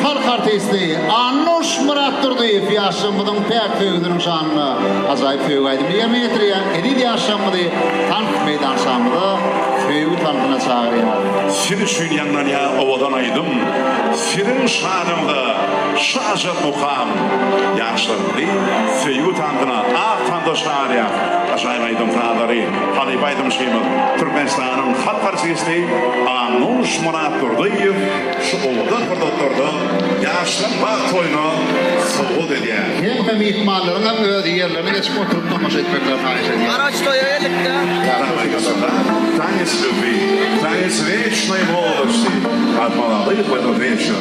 halk artisti Annuş Myratdurdyýew ýaşlarymyzyň päk söýgüsiniň şanyna ajaýyp söýgi aýdymyny ýerine ýetirýär. Eziz ýaşlarymyzy tans meýdançamyza söýgi tansyna çagyrýar. Siz üçin ýaňlanýar owadan aýdym, Siziň şanyňyza şu ajap mukam. Ýaşlarymyzy söýgi tansyna, ak tansa çagyrýar. Ajaýyp aýdym-sazlary halypa aýdymçymyz, Türkmenistanyň halk artisti Annuş Myratdurdyýew şu owadan pursatlarda ýaşlaryň bagt toýuna sowgat edýär. Hemme myhmanlaryň hem öz ýerlerine geçip oturyp tomaşa etmeklerini haýyş edýäris. Garaç toýa geldik-dä. Tanec lýubwi, tanec weçnoý molodosti От молодых в этот вечер.